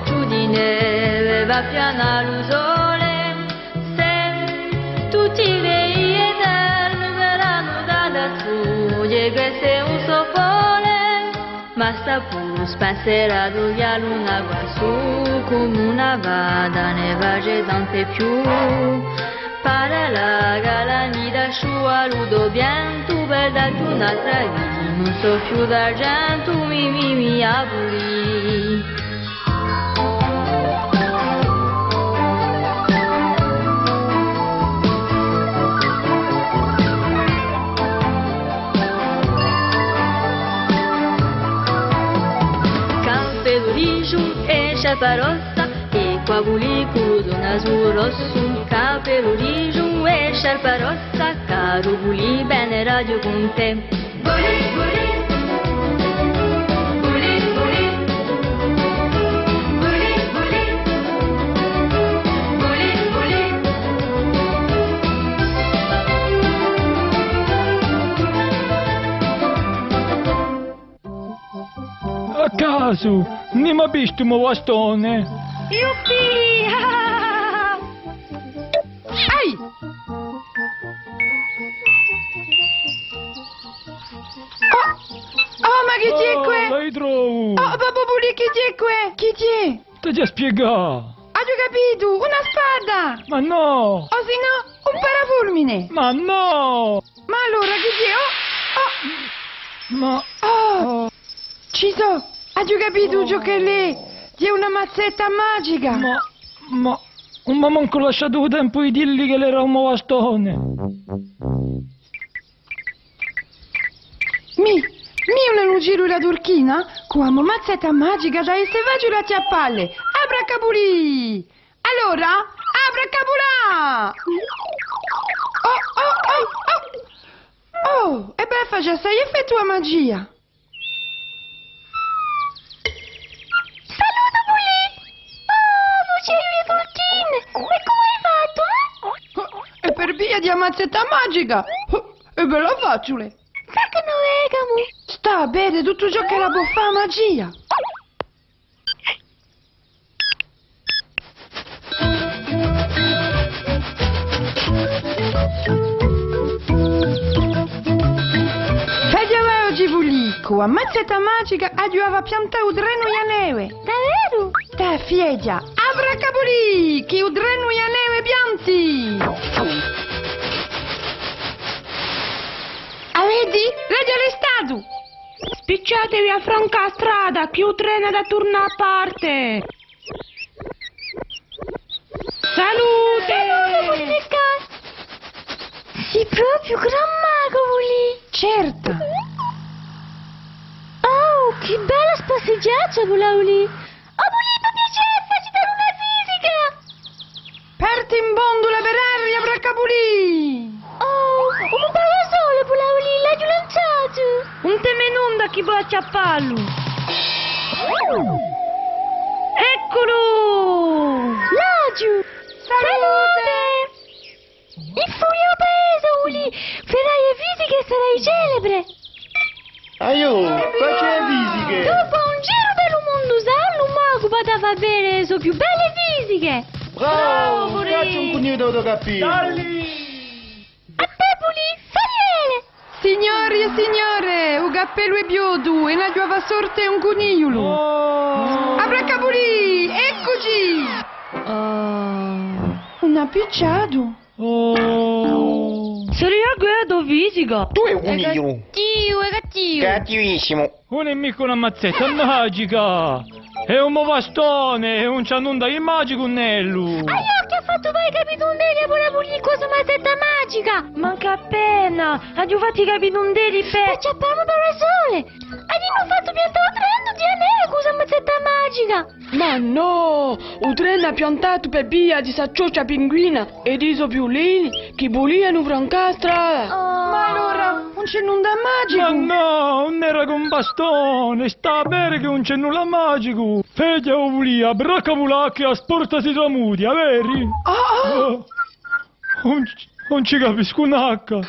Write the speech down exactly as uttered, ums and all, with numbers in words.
Chju di neve và pianu à lu sole, sè tutti i veli eterni veranu da, da distrugghje, questu hè un so fole. Ma stà puru spensieratu chì a luna quassù, cum'è una fata, ne face tante più. Pare la calamità, sciuvalutu pientu, per dà chju un'altra vita, ùn sò più d'argentu, mi, mi, mi, a pulì. Cappellu grisgiu è sciarpa rossa, è quà pulì cù u so nasu rossu. Cappellu grisgiu è sciarpa rossa, caru pulì, vene l'aghju cun tè. Pulì, pulì, pulì, pulì, pulì, pulì, pulì, pulì. À casu, ùn m'hà vistu u mo bastone? Iuppì! Ai! Oh, oh, ma chì hè què? Oh, l'hai trovu! Oh, babbu Pulì, chì hè què? Chì hè? T'aghju da spiegà. Aghju capitu, una spada! Ma nò! O sinnò, un parafulmine! Ma nò! Ma allora chì hè? Oh, oh! Ma... Oh! Oh! Ci sò! Aghju capitu ciò ch'ella hè! Hè una mazzetta magica! Ma, ma, ùn m'hà mancu lasciatu u tempu di dilli ch'ellu era u mo bastone! Mì, mì una lucellula turchina, cù a mo mazzetta magica da esse faciule à chjappalle! Abraccapulì! Allora, abraccapulà! Oh, oh, oh, oh! Oh, è bè, face assai effettu a magia! Salutu, Pulì! Oh, lucellule turchine! È cumu ai fattu, eh? Oh, hè per via di a mazzetta magica! Oh, è bella faciule! Sà chì no vecamu! Stà à vede tuttu ciò ch'ella pò fà a magia! Feghja avà oghje Pulì, cù a mazzetta magica aghju avà piantatu u trenu di a neve. Daveru? Tè, feghja, abraccapulì, chì u trenu di a neve pianti! A vedi? L'aghju arrestatu! Spicciatevi à francà a strada, chì u trenu hà da turnà à parte! Salute! Salute, Pulì! Sì propiu gran magu, Pulì! Certu! Oh, chì bella spassighjata, Pulì! Oh, Pulì, per piacè, facci dà una fisica! Parti in bondula per aria, abraccapulì! Oh, un parasole, Pulì, l'aghju lanciatu! Ùn teme nunda chì vò acciappallu! Ecculu! L'aghju! Salute! Salute! In furia à u paese, Pulì! Farai e fisiche è sarai celebre! Aiò, facci e fisiche! Dopu un giru per u mondu sanu, u magu v'hà da fà vede e so più belle fisiche! Bravu, bravo, Pulì! Caccia un cunigliu da u to cappellu! Dalli! À tè, Pulì, fai vede! Signori è signore, u cappellu hè viutu è n'aghju avà sorte un cunigliulu! Oh! Abraccapulì, eccuci! Oh! Ùn hà picciatu! Oh! Saria què a to fisica? Tù hè u cunigliu! Hè cattivu, hè cattivu! Cattivissimu! Ùn hè micca una mazzetta magica! Hè un mo bastone, ùn ci hè nunda di magicu in ellu! Aiò, chì hà fattu fà i capitundeli à Pulì cù a so mazzetta magica! Manca appena! Aghju fattu i capitundeli per... Per acciappà u parasole! Aghju fattu piantà u trenu di a neve cù a so mazzetta magica! Ma nò! U trenu hà piantatu per via di sta cioccia pinguina è di i so piulini chì vulianu francà a strada! Oh. Ma allora ùn ci hè nunda magicu? Ma nò, ùn era chè un bastone, stà à vede chì ùn ci hè nunda magicu! Feghja, o Pulì, abraccapulà chì a sporta si tramuti, a vedi? Ah, ah. Oh. Ùn ci, ùn ci capiscu un'acca.